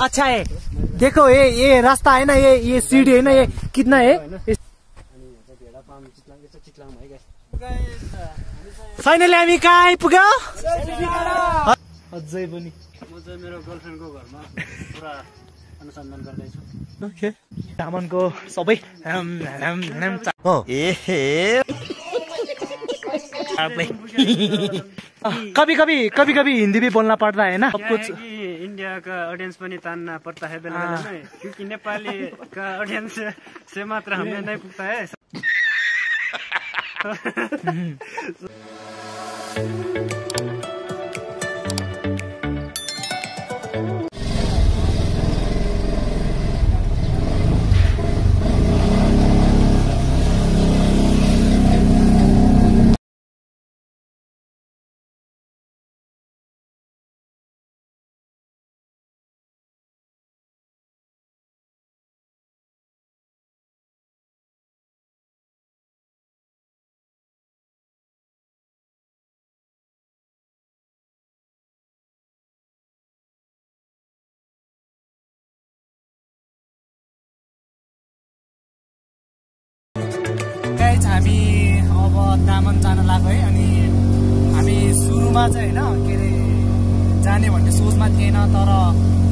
अच्छा है। देखो ये रास्ता है ना, ये सीढ़ी है ना, ये कितना है। फाइनली हामी कहाँ आइपुग्यो? अझै पनि म चाहिँ मेरो गर्लफ्रेन्डको घरमा पुरा अनुसन्धान गर्दैछु। ओके, तामाङको सबै कभी कभी हिंदी भी बोलना पड़ता है ना सब कुछ। इंडिया का ऑडियंस पनि तान्ना पड़ता है बेला बेला में, क्योंकि नेपाली का ऑडियंस से मात्र हमें नहीं पुगता है। हामी अब तामाङ जान लाग्यो है। अनि हामी सुरुमा चाहिँ होइन के अरे जाने भन्ने सोचमा थिएन, तर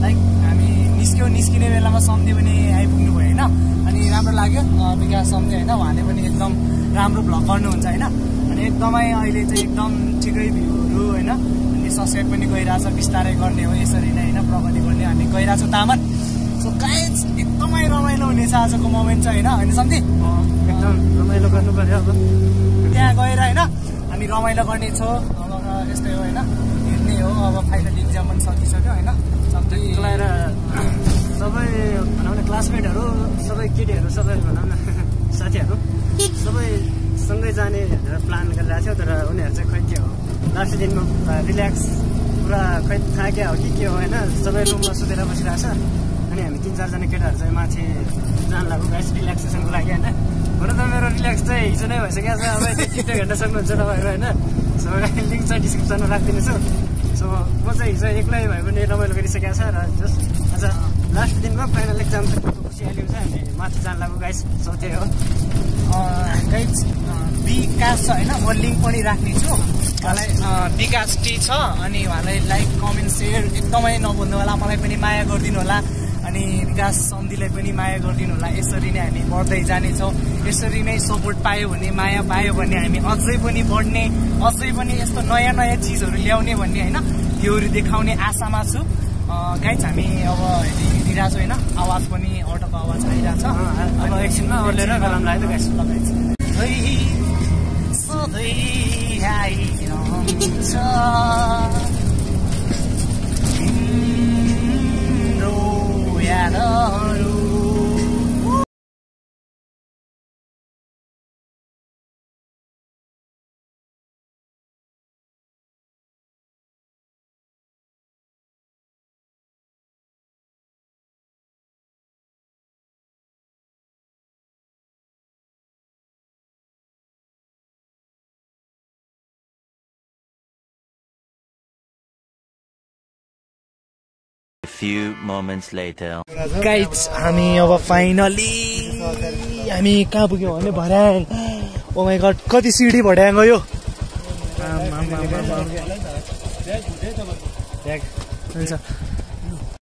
लाइक हामी निस्किने बेलामा सम्झे पनि आइपुग्नु भयो होइन। अनि राम्रो लाग्यो विकास सम्झे होइन, उहाँले पनि एकदम राम्रो भ्लग गर्नुहुन्छ होइन। अनि एकदमै अहिले चाहिँ एकदम ठिकै भ्यूहरू होइन। अनि सब्सक्राइब पनि गइरहेछ, बिस्तारै गर्ने हो यसरी नै होइन, प्रगति गर्ने हामी गइरहेछौँ तामाङ। सो गाइज एकदमै रमाइलो हुनेछ आजको मोमेन्ट चाहिँ होइन। अनि सम्झे एकदम रमाइलो गर्नु पर्यो। अब त्यहाँ गएर होइन हामी रमाइलो गर्नेछौँ। अब यस्तै हो होइन, हेर्ने हो। अब फाइनली इक्जाम पनि सकिसक्यो होइन। गएर सबै भनौँ न क्लासमेटहरू, सबै केटीहरू, सबै भनौँ न साथीहरू सबै सँगै जाने भनेर प्लान गरिरहेको थियो। तर उनीहरू चाहिँ खै के हो, लास्ट दिनमा रिल्याक्स पुरा खै थाक्यो हो कि के हो होइन, सबै रुममा सुतेर बसिरहेको छ। अनि हामी 3-4 जना केटाहरू चाहिँ माथि जान लाग्यो गाइस रिल्याक्सेसनको लागि होइन। हुन त मेरो रिल्याक्स चाहिँ हिजो नै भइसकेको छ। अब छिटो हेर्न सक्नुहुन्छ तपाईँहरू होइन। सो लिङ्क चाहिँ डिस्क्रिप्सनमा राखिदिनेछु। सो म चाहिँ हिजो एक्लै भए पनि रमाइलो गरिसकेको छ। र जस्ट आज लास्ट दिनमा फाइनल एक्जाम खुसियाली चाहिँ हामी माथि जान लाग्यो गाइस। सो त्यही हो गाइज। विकास छ होइन, म लिङ्क पनि राख्नेछु उहाँलाई। विकास टी छ। अनि उहाँलाई लाइक कमेन्ट सेयर एकदमै नभुल्नु होला, मलाई पनि माया गरिदिनु होला। अनि विकास सम्धीलाई पनि माया गरिदिनु होला। यसरी नै हामी बढ्दै जानेछौँ। यसरी नै सपोर्ट पायो भने, माया पायो भने हामी अझै पनि बढ्ने, अझै पनि यस्तो नयाँ नयाँ चिजहरू ल्याउने भन्ने होइन, त्योहरू देखाउने आशामा छु। गाइज हामी अब हिँडिरहेको छु होइन, आवाज पनि अटोको आवाज आइरहेछ। अब एकछिनमा ओर्लेर गरम लाग्यो guys. Few moments later. Guys हामी अब फाइनली हामी कहाँ पुग्यौँ भने भर्याङ। ओ माई गड, कति सिडी भर्याङ गयो।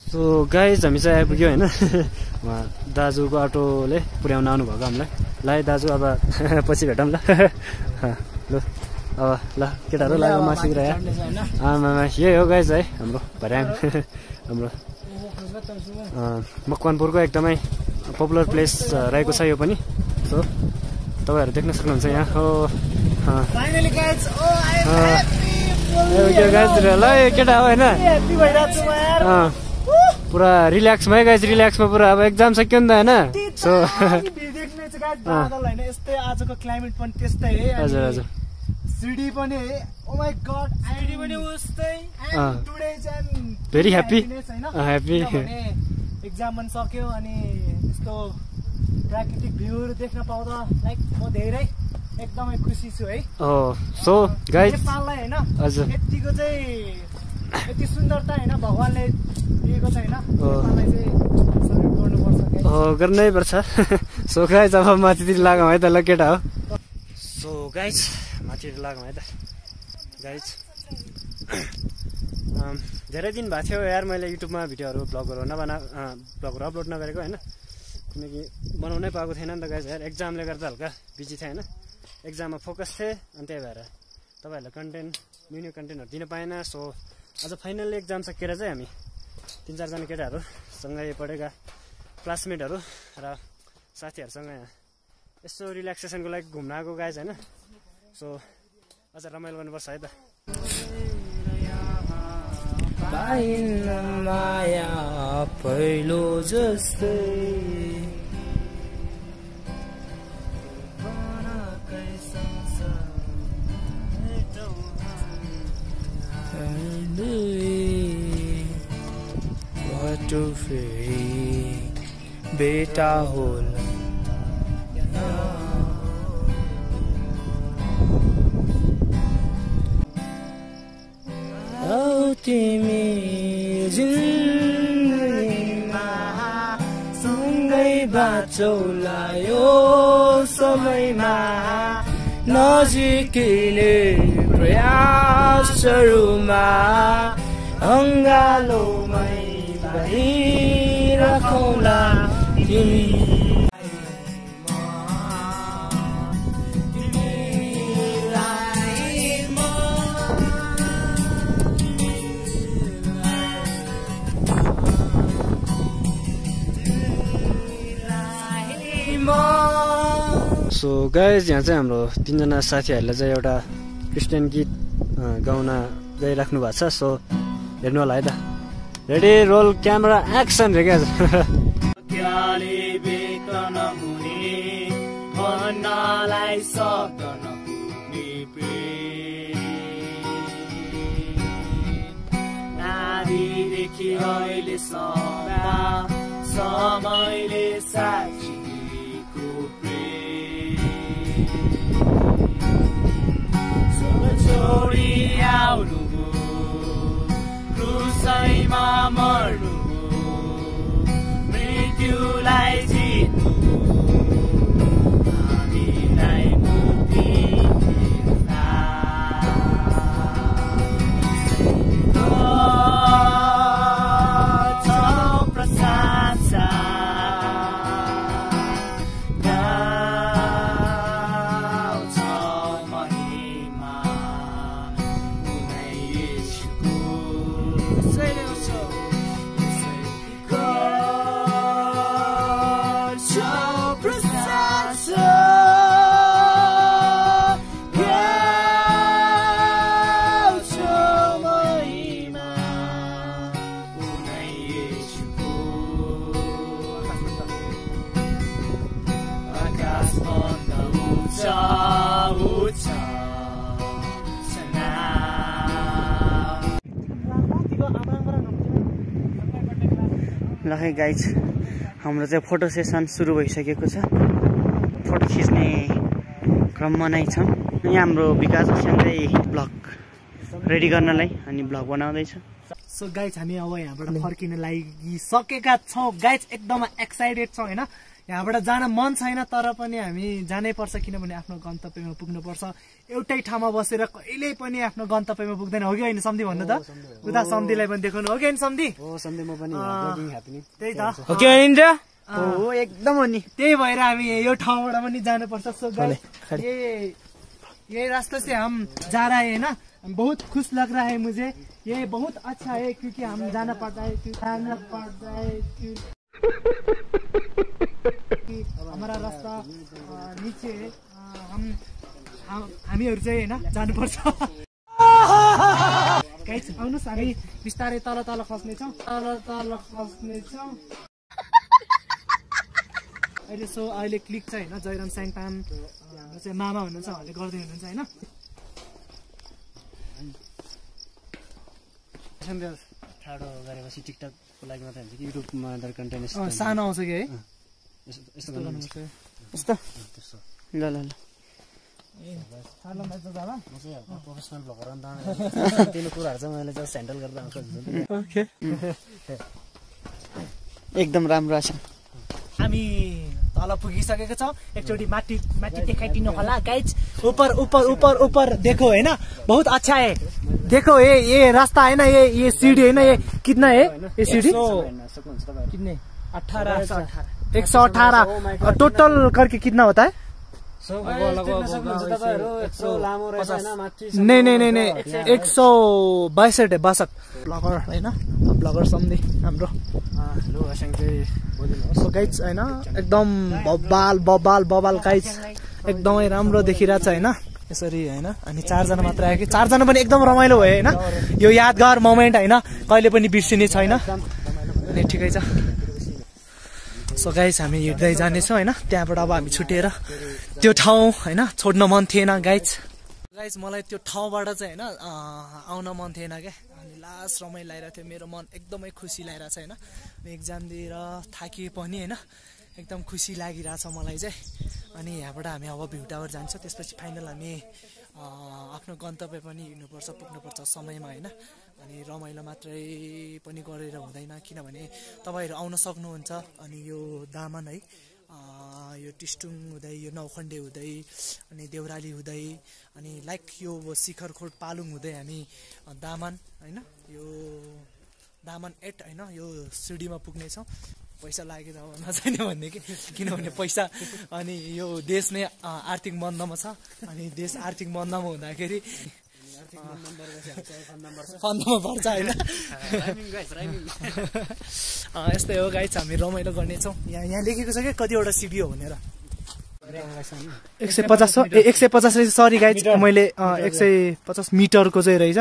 सो गाइज हामी चाहिँ आइपुग्यो होइन। उहाँ दाजुको अटोले पुर्याउन आउनुभएको हामीलाई। ल दाजु अब पछि भेटौँ ल। ल अब ल केटाहरू लाग्यो मासिरह्यो। आमामा यही हो गाइज है हाम्रो भर्याङ। हाम्रो मकवानपुरको एकदमै पपुलर प्लेस रहेको छ यो पनि। सो तपाईँहरू देख्न सक्नुहुन्छ यहाँ हो। ल केटा हो होइन, पुरा रिल्याक्स भयो गाइज। रिल्याक्समा पुरा अब एक्जाम सक्यो नि त होइन। सो आजको क्लाइमेट पनि त्यस्तै है। हजुर हजुर सिडी पनि है। ओ माई गड, सिडी पनि उस्तै। Very happy happy. एक्जाम पनि सक्यो अनि यस्तो प्राकृतिक भ्यूहरू देख्न पाउँदा लाइक म धेरै एकदमै खुसी छु है। सो गाइज नेपाललाई होइन हजुर यतिको चाहिँ यति सुन्दरता होइन भगवानले दिएको छ होइन यसलाई चाहिँ सल्युट गर्नुपर्छ हो गर्नै पर्छ सो गाइज अब माथितिर लागौँ है त ल केटा हो सो गाइज माथितिर लागौँ है त गाइज धेरै दिन भएको थियो यार मैले युट्युबमा भिडियोहरू भ्लगहरू भ्लगहरू अपलोड नगरेको होइन किनकि बनाउनै पाएको थिएन नि त गाइज यार एक्जामले गर्दा हल्का बिजी थिएँ होइन एक्जाममा फोकस थिएँ अनि त्यही भएर तपाईँहरूलाई न्यू कन्टेन्टहरू दिन पाएन सो आज फाइनल एक्जाम सकेर चाहिँ हामी 3-4 जना केटाहरू सँगै पढेका क्लासमेटहरू र साथीहरूसँग यसो रिल्याक्सेसनको लागि घुम्न आएको गाइज होइन सो अझ रमाइलो गर्नुपर्छ है त माया पहिलो जस्तै बाटो फेरि बेटा होला तिमी जिन्दगीमा सँगै बाँचौला यो समयमा नजिकिने प्रयासहरूमा अङ्गालोमै बाहिरखौला तिमी सो गाइज यहाँ चाहिँ हाम्रो 3 जना साथीहरूले चाहिँ एउटा क्रिस्चियन गीत गाउन गाइराख्नु भएको छ सो हेर्नु होला है त रेडी रोल क्यामेरा एक्सन रे क्या समयले साक्षीको छोडी आउनु क्रुसैमा मर्नु मृत्युलाई जित्नु हामीलाई मुक्ति ल है गाइज हाम्रो चाहिँ फोटो सेसन सुरु भइसकेको छ फोटो खिच्ने क्रममा नै छौँ यहाँ हाम्रो विकाससँगै ब्लग रेडी गर्नलाई अनि ब्लग बनाउँदैछ सो गाइज हामी अब यहाँबाट फर्किन लागिसकेका छौँ गाइज एकदम एक्साइटेड छौँ होइन यहाँबाट जान मन छैन तर पनि हामी जानै पर्छ किनभने आफ्नो गन्तव्यमा पुग्नुपर्छ एउटै ठाउँमा बसेर कहिल्यै पनि आफ्नो गन्तव्यमा पुग्दैन हो कि होइन सम्धी भन्नु त उता सम्धीलाई पनि देखाउनु हो कि होइन सम्धी त्यही त हो कि होइन हो एकदम हो नि त्यही भएर हामी यो ठाउँबाट पनि जानुपर्छ सो गाइस ये रास्ते से हम जा रहे हैं ना बहुत खुश लग रहा है मुझे ये बहुत अच्छा है क्योंकि हम जाना पड़ता है हमारा रास्ता नीचे है हामीहरू चाहिँ होइन जानुपर्छ गाइस आउनुहोस् हामी बिस्तारै तल खस्नेछौँ अहिले क्लिक छ होइन जयराम स्याङपान हाम्रो चाहिँ मामा हुनुहुन्छ उहाँले गर्दै हुनुहुन्छ होइन ठाडो गरेपछि टिकटकको लागि मात्रै हुन्छ कि युट्युबमा अदर कन्टेन्ट सानो आउँछ कि है यस्तो ल म चाहिँ प्रोफेसनल भ्लगर अन्त तिनी कुराहरू चाहिँ मैले जस्ट ह्यान्डल गर्दा आउँछु ओके एकदम राम्रो छ हामी तल पुगिसकेको छौँ एकचोटि माथि माथि देखाइदिनु होला गाइज ऊपर ऊपर ऊपर ऊपर देखो है ना बहुत अच्छा है देखो ये रास्ता है ना ये सीढ़ी है ना ये कितना है ये सीढ़ी कितने 118 टोटल करके कितना होता है नहीं नहीं नहीं नहीं 162 है बासक ब्लगर होइन ब्लगर सम्झे हाम्रो सो गाइज होइन एकदम बबाल बबाल बबाल गाइज एकदमै राम्रो देखिरहेछ होइन यसरी होइन अनि 4 जना मात्र आयो कि 4 जना पनि एकदम रमाइलो भयो होइन यो यादगार मोमेन्ट होइन कहिले पनि बिर्सिने छैन अनि ठिकै छ सो गाइज हामी हिँड्दै जानेछौँ होइन त्यहाँबाट अब हामी छुटेर त्यो ठाउँ होइन छोड्न मन थिएन गाइज मलाई त्यो ठाउँबाट चाहिँ होइन आउन मन थिएन क्या अनि लास्ट रमाइलो लागिरहेको थियो मेरो मन एकदमै खुसी लागिरहेको छ होइन एक्जाम दिएर थाकिए पनि होइन एकदम खुसी लागिरहेछ मलाई चाहिँ अनि यहाँबाट हामी अब भ्यू टावर जान्छौँ त्यसपछि फाइनल हामी आफ्नो गन्तव्य पनि हिँड्नुपर्छ पुग्नुपर्छ समयमा होइन अनि रमाइलो मात्रै पनि गरेर हुँदैन किनभने तपाईँहरू आउन सक्नुहुन्छ अनि यो दामन है यो टिस्टुङ हुँदै यो नौखण्डे हुँदै अनि देउराली हुँदै अनि लाइक यो शिखरखोट पालुङ हुँदै हामी दामन होइन यो दामन 8 होइन यो सिडीमा पुग्नेछौँ पैसा लागेर अब नजाने भन्ने कि किनभने पैसा अनि यो देश नै आर्थिक मन्दमा छ अनि देश आर्थिक मन्दमा हुँदाखेरि फन्दमा पर्छ होइन यस्तै हो गाइज हामी रमाइलो गर्नेछौँ यहाँ लेखेको छ क्या कतिवटा सिडी हो भनेर 150 150 सरी गाइज मैले 150 मिटरको चाहिँ रहेछ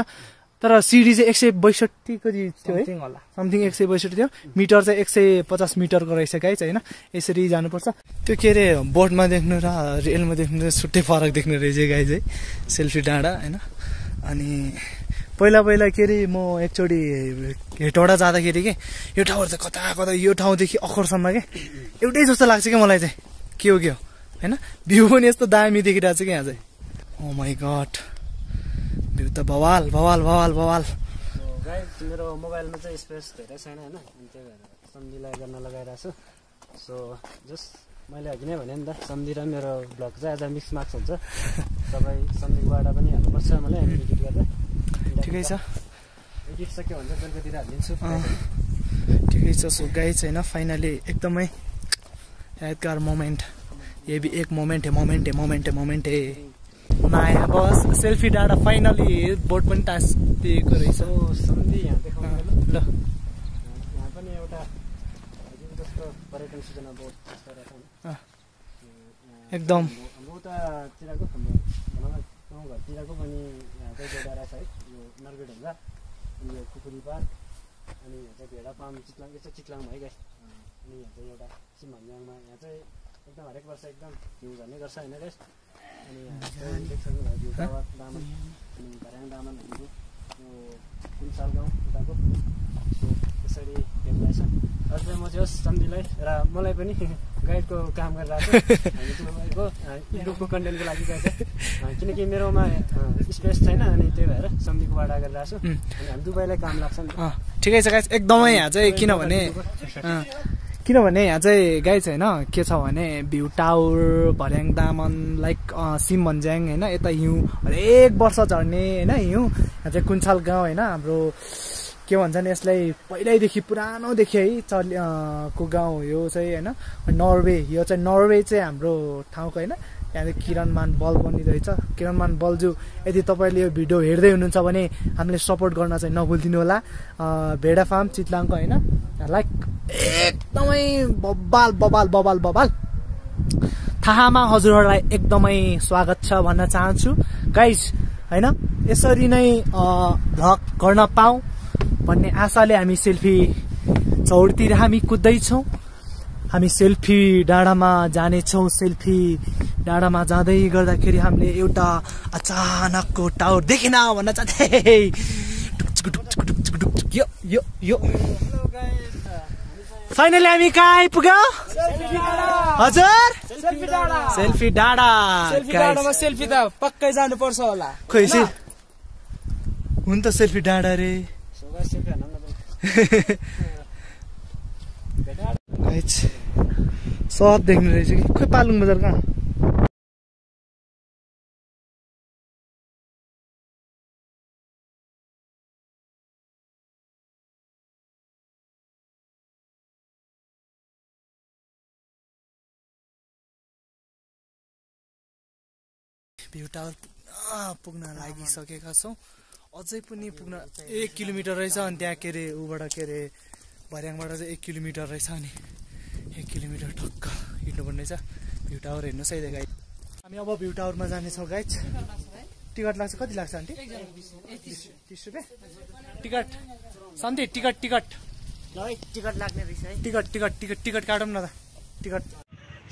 तर सिडी चाहिँ 162 कति थियो है समथिङ 162 थियो मिटर चाहिँ 150 मिटरको रहेछ गाइज होइन यसरी जानुपर्छ त्यो के अरे बोर्डमा देख्नु र रेलमा देख्नु छुट्टै फरक देख्नु रहेछ गाइज है सेल्फी डाँडा होइन अनि पहिला के अरे म एकचोटि हेटौडा जाँदाखेरि के यो ठाउँहरू चाहिँ कता कता यो ठाउँदेखि अखरसम्म के एउटै जस्तो लाग्छ क्या मलाई चाहिँ के हो होइन भ्यू पनि यस्तो दामी देखिरहेको छ कि यहाँ चाहिँ ओ माई गड भ्यू त बवाल बवाल बवाल बवाल मेरो मोबाइलमा चाहिँ स्पेस धेरै छैन होइन अनि त्यही भएर सम्झिलाई गर्न लगाइरहेको छु सो जस्ट मैले अघि नै भने नि त सम्झि र मेरो ब्लग चाहिँ आज मिक्स मार्क्स हुन्छ तपाईँ सम्झिबाट पनि हाल्नुपर्छ मलाई एडिट गर्दा ठिकै छ एडिट सक्यो भने चाहिँ बेलुकातिर हालिदिन्छु ठिकै छ सो गाइज होइन फाइनली एकदमै यादगार मोमेन्ट ये भी एक मोमेन्ट है माया बस सेल्फी डाँडा फाइनली बोर्ड पनि टाँस दिएको रहेछ सम्झि यहाँ देखाउनु ल यहाँ पनि एउटा जस्तो पर्यटन सूचना बोर्ड एकदम हाम्रो उतातिरको हाम्रो गाउँघरतिरको पनि यहाँ चाहिँ डाँडा छ है यो मार्केट ढुङ्गा अनि यो खुकुरी पार्क अनि यहाँ चाहिँ भेडा पाम चितलाङ यो चाहिँ चितलाङमा है गाइस अनि यहाँ चाहिँ एउटा सिमभन्ज्याङमा यहाँ चाहिँ एकदम हरेक वर्ष एकदम भ्यू झर्ने गर्छ होइन गाइस अनि यहाँ देख्नुभयो भ्यू टावर दामन अनि भर्याङ दामनहरू यो कुन्साल गाउँ उताको सो त्यसरी भेट्दैछ अझै म चाहिँ सम्झिलाई र मलाई पनि गाइडको काम गरिरहेको छु युट्युबको कन्टेन्टको लागि चाहिँ किनकि मेरोमा स्पेस छैन अनि त्यही भएर सम्झिको बाटा गरिरहेको छु अनि हामी दुबईलाई काम लाग्छ नि ठिकै छ गाइस एकदमै यहाँ चाहिँ किनभने यहाँ चाहिँ गाइस होइन के छ भने भ्यू टावर भर्याङ दामन लाइक सिमभन्ज्याङ होइन यता हिउँ हरेक वर्ष झर्ने होइन हिउँ यहाँ चाहिँ कुन्साल गाउँ होइन हाम्रो के भन्छन् यसलाई पहिल्यैदेखि पुरानोदेखि है को गाउँ हो यो चाहिँ होइन नर्वे यो चाहिँ नर्वे चाहिँ हाम्रो ठाउँको होइन यहाँ चाहिँ किरणमान बल बनिरहेछ किरणमान बलज्यू यदि तपाईँले यो भिडियो हेर्दै हुनुहुन्छ भने हामीले सपोर्ट गर्न चाहिँ नभुलिदिनु होला भेडा फार्म चितलाङको होइन लाइक एकदमै बबाल बबाल बबाल बबाल थाहामा हजुरहरूलाई एकदमै स्वागत छ भन्न चाहन्छु गाइज होइन यसरी नै भ्लग गर्न पाऊँ भन्ने आशाले हामी सेल्फी चौरतिर हामी कुद्दैछौँ हामी सेल्फी डाँडामा जानेछौँ सेल्फी डाँडामा जाँदै गर्दाखेरि हामीले एउटा अचानकको टावर देखेन भन्न चाहन्थे यो फाइनली हामी कहाँ आइपुग्यो हजुर सेल्फी डाँडा सेल्फी त पक्कै जानु पर्छ होला खोइ हुन त सेल्फी डाँडा रे सब देख्नु रहेछ कि खोइ पालुङ बजार कहाँ भ्यू टावर पुग्न लागिसकेका छौँ अझै पनि पुग्न 1 किलोमिटर रहेछ अनि त्यहाँ के अरे ऊबाट के अरे भर्याङबाट चाहिँ 1 किलोमिटर रहेछ अनि 1 किलोमिटर ठक्क हिँड्नुपर्ने रहेछ भ्यू टावर हेर्नुहोस् है गाइज हामी अब भ्यू टावरमा जानेछौँ गाइज टिकट लाग्छ कति लाग्छ आन्टी 30 रुपियाँ टिकट सन्धि टिकट टिकट टिकट लाग्ने रहेछ है टिकट टिकट टिकट टिकट काटौँ न त टिकट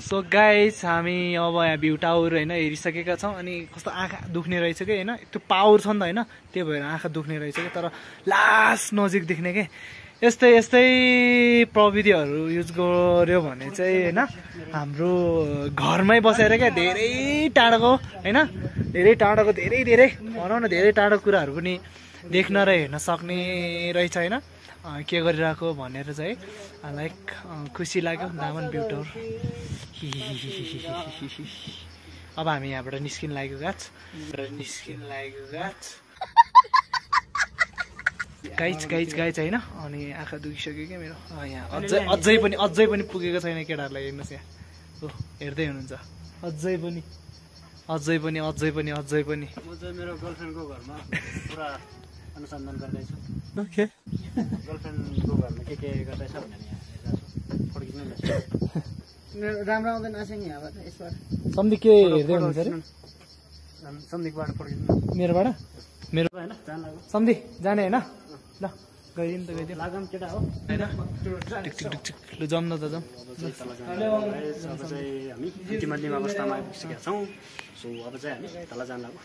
सो गाइस हामी अब यहाँ भ्यू टावर होइन हेरिसकेका छौँ अनि कस्तो आँखा दुख्ने रहेछ कि होइन त्यो पावर छ नि त होइन त्यही भएर आँखा दुख्ने रहेछ कि तर लास्ट नजिक देख्ने के यस्तै यस्तै प्रविधिहरू युज गर्यो भने चाहिँ होइन हाम्रो घरमै बसेर क्या धेरै टाढोको होइन धेरै टाढोको धेरै भनौँ न धेरै टाढो कुराहरू पनि देख्न र हेर्न सक्ने रहेछ होइन के गरिरहेको भनेर चाहिँ लाइक खुसी लाग्यो दामन भ्यू टावर अब हामी यहाँबाट निस्किन लागेको गाछ गाइज होइन अनि आँखा दुखिसक्यो क्या मेरो यहाँ अझै पनि पुगेको छैन केटाहरूलाई हेर्नुहोस् यहाँ हो हेर्दै हुनुहुन्छ अझै पनि म चाहिँ मेरो गर्लफ्रेन्डको घरमा पुरा अनुसन्धान गर्दैछु ओके गर्लफ्रेन्डको घरमा के गर्दैछ भनेर यहाँ फर्किनु राम्रो आउँदैन आएको नि यहाँबाट यसबाट सम्धि के हेर्दै हुनुहुन्छ अरे सन्धिकबाट फर्किनु मेरो होइन जानु सम्धि जाने होइन ल गइदिउँ त गइदिउँ लागम केटा हो होइन लु जाउँ न त जाउँ अब चाहिँ हामी इतिमध्यम अवस्थामा आइपुगिसकेका छौँ सो अब चाहिँ हामी तल जान लाग्यो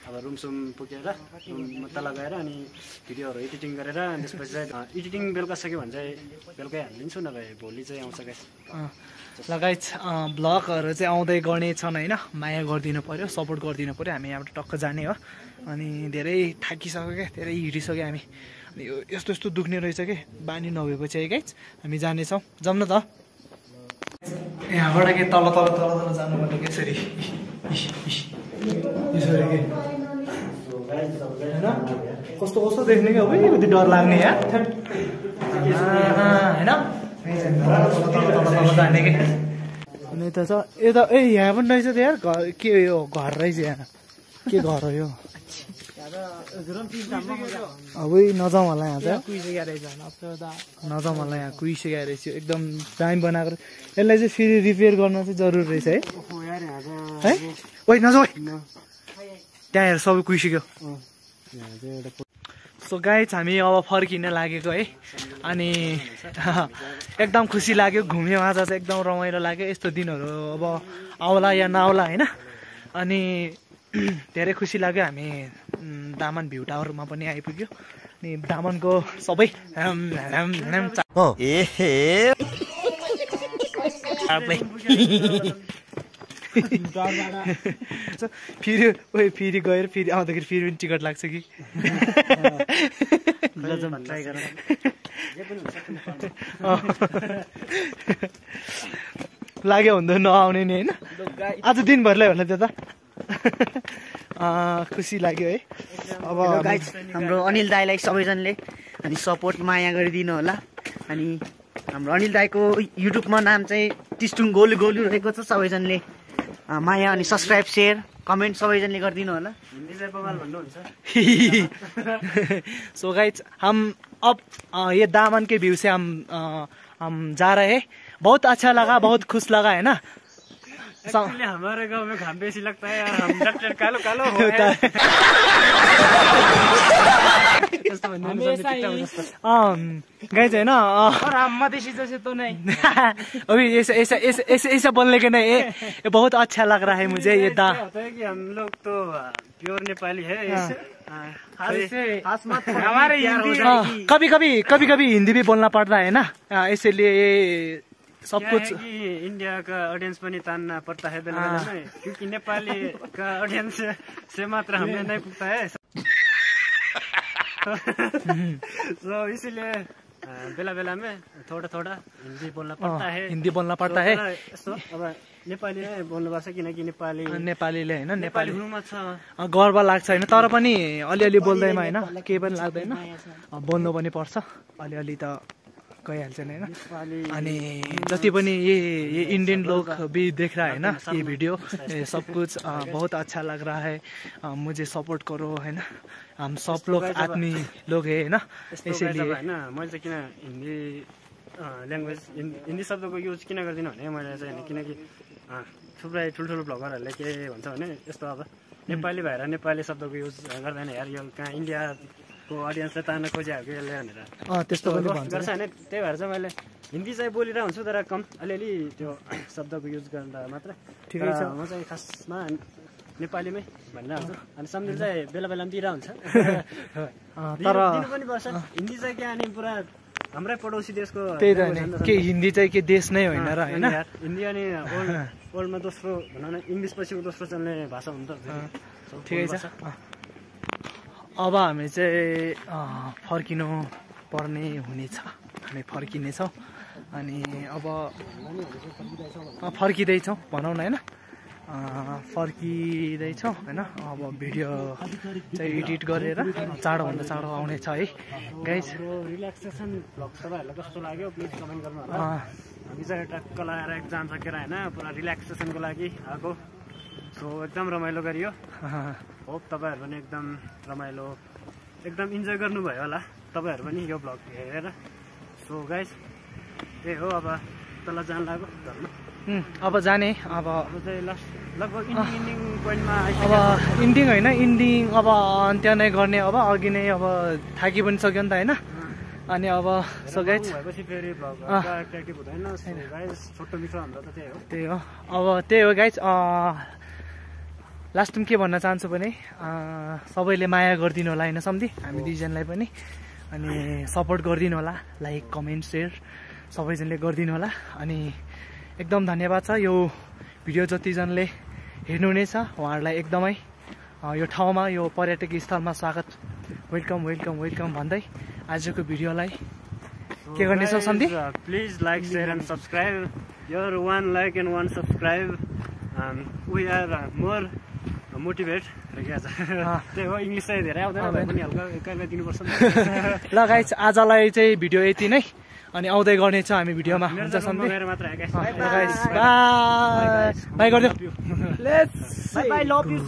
अब रुमसुम पुगेर तल गएर अनि भिडियोहरू एडिटिङ गरेर त्यसपछि चाहिँ एडिटिङ बेलुका सक्यो भने चाहिँ बेलुकै हालिदिन्छु नभए भोलि चाहिँ आउँछ गाइस लगायत ब्लगहरू चाहिँ आउँदै गर्ने छन् होइन माया गरिदिनु पऱ्यो सपोर्ट गरिदिनु पऱ्यो हामी यहाँबाट टक्क जाने हो अनि धेरै थाकिसक्यो क्या धेरै हिँडिसक्यो हामी अनि यस्तो यस्तो दुख्ने रहेछ कि बानी नभएपछि है गाइस हामी जानेछौँ जाउँ न त यहाँबाट के तल जानुपर्ने के यसरी यसरी के होइन कस्तो देख्ने क्या है कति डर लाग्ने यहाँ होइन जाने कि अनि यता छ यता यहाँ पनि रहेछ त यार घर के यो घर रहेछ यहाँ के घर हो यो अब नजाउँ होला यहाँ चाहिँ नजाउँ होला यहाँ कुहिसकेको रहेछ एकदम दामी बनाएको यसलाई चाहिँ फेरि रिपेयर गर्न चाहिँ जरुरी रहेछ है ओइ नजाऊ त्यहाँ हेर सबै कुहिसक्यो सो गाइस हामी अब फर्किन लागेको है अनि एकदम खुसी लाग्यो घुम्यो आज चाहिँ एकदम रमाइलो लाग्यो यस्तो दिनहरू अब आउला या नआउला होइन अनि धेरै खुसी लाग्यो हामी दामन भ्यू टावरमा पनि आइपुग्यो अनि दामनको सबै फेरि गएर फेरि आउँदाखेरि फेरि पनि टिकट लाग्छ कि लाग्यो हुँदो नआउने नि होइन आज दिनभरलाई होला त्यो त खुसी लाग्यो है अब गाइस हाम्रो अनिल दाईलाई सबैजनाले अनि सपोर्ट माया गरिदिनु होला अनि हाम्रो अनिल दाईको युट्युबमा नाम चाहिँ टिस्टुङ गोलु गोलु रहेको छ सबैजनाले माया अनि सब्सक्राइब शेयर कमेन्ट सबैजनाले गरिदिनु होला सो गाइस हम अब ये दामन के व्यू से हम जा रहे हैं बहुत अच्छा लगा बहुत खुश लगा है ना हमारे गांव में घाम बेसी लगता है यार हम डॉक्टर कालो कालो हो गाइस है ना और हम मधेसी जैसे तो नहीं अभी ऐसा बोलने के नहीं ये बहुत अच्छा लग रहा है मुझे ये होता है कि हम लोग तो प्योर नेपाली है हमारे हिंदी कभी कभी हिंदी भी बोलना पड़ता है ना, इसीलिए सब कुछ इंडिया का ऑडियंस पनि तान्ना पड़ता है बेला बेला में, क्योंकि नेपाली का ऑडियंस से मात्र हमें नहीं पुगता है। तो इसीलिए बेला बेला में थोड़ा थोड़ा हिंदी बोलना पड़ता है। हिंदी बोलना पड़ता है। यस्तो अब नेपाली नै बोल्नुपर्छ, किनकि नेपालीले होइन नेपाली हुनुमा छ गर्व लाग्छ होइन, तर पनि अलिअलि बोल्दैमा होइन केही पनि लाग्दैन, बोल्नु पनि पर्छ अलिअलि त गइहाल्छ नि होइन। अनि जति पनि ये इंडियन लोग भी देख रहा है ना ये वीडियो, सब कुछ बहुत अच्छा लग रहा है, मुझे सपोर्ट करो है ना, हम सब लोग आदमी लोग है ना, इसीलिए होइन। मैले चाहिँ किन हिन्दी ल्याङ्ग्वेज हिन्दी शब्दको युज किन गर्दिनँ भने मैले चाहिँ होइन, किनकि थुप्रै ठुल्ठुलो भ्लगरहरूले के भन्छ भने यस्तो अब नेपाली भएर नेपाली शब्दको युज गर्दैन यार, यो कहाँ इन्डियाको अडियन्सले तान्न खोजिहाल्यो यसले भनेर त्यस्तो पनि भन्छ गर्छ होइन। त्यही भएर चाहिँ मैले हिन्दी चाहिँ बोलिरहेको हुन्छु, तर कम अलिअलि त्यो शब्दको युज गर्दा मात्र ठिकै छ। म चाहिँ खासमा नेपालीमै भनिरहेको हुन्छु। अनि सम्झिल चाहिँ बेला बेलामा दिइरहेको हुन्छ, तर दिनु पनि पर्छ। हिन्दी चाहिँ क्या अनि पुरा हाम्रै पडोसी देशको त्यही त के हिन्दी चाहिँ के देश नै होइन र होइन। हिन्दी अनि वर्ल्डमा दोस्रो भनौँ न, इङ्ग्लिस पछिको दोस्रो चल्ने भाषा हुन्छ। ठिकै छ। अब हामी चाहिँ फर्किनु पर्ने हुनेछ, हामी फर्किनेछौँ। अनि अब फर्किँदैछौँ भनौँ न होइन, फर्किँदैछौँ होइन। अब भिडियो चाहिँ एडिट गरेर चाँडोभन्दा चाँडो आउनेछ है गाइज। रिल्याक्सेसन भ्लग तपाईँहरूलाई कस्तो लाग्यो प्लिज कमेन्ट गर्नु होला। हामी चाहिँ टक्क लगाएर एक्जाम सकेर होइन पुरा रिल्याक्सेसनको लागि आएको, सो एकदम रमाइलो गरियो। होप तपाईँहरू पनि एकदम रमाइलो एकदम इन्जोय गर्नुभयो होला तपाईँहरू पनि यो भ्लग हेरेर। सो गाइज त्यही हो, अब तल जान लाग्यो घरमा। अब जाने अब चाहिँ लगभग इन्डिङ पोइन्टमा अब इन्डिङ होइन, इन्डिङ अब अन्त्य नै गर्ने, अब अघि नै अब थाकि पनि सक्यो नि त होइन। अनि अब सो गाइज भएपछि फेरि भ्लग एक्टिभ हुँदैन। गाइज छोटो मिठो हाम्रो त त्यही हो। अब त्यही हो गाइज। लास्टमा के भन्न चाहन्छु भने सबैले माया गरिदिनु होला होइन सम्धि, हामी दुईजनालाई पनि, अनि सपोर्ट गरिदिनु होला, लाइक कमेन्ट सेयर सबैजनाले गरिदिनु होला। अनि एकदम धन्यवाद छ यो भिडियो जतिजनाले हेर्नु नै छ उहाँहरूलाई एकदमै यो ठाउँमा यो पर्यटक स्थलमा स्वागत, वेलकम वेलकम वेलकम भन्दै आजको भिडियोलाई के गर्ने छ सम्धि? Please like share and subscribe, your 1 like and 1 subscribe we are more motivate. त्यही हो, इङ्ग्लिस चाहिँ धेरै आउँदैन पनि हल्का एक्काइमा दिनुपर्छ। ल गाइज आजलाई चाहिँ भिडियो यति नै, अनि आउँदै गर्नेछ हामी भिडियोमा। हुन्छ सम्धि, बाई गरिदियो। By love you.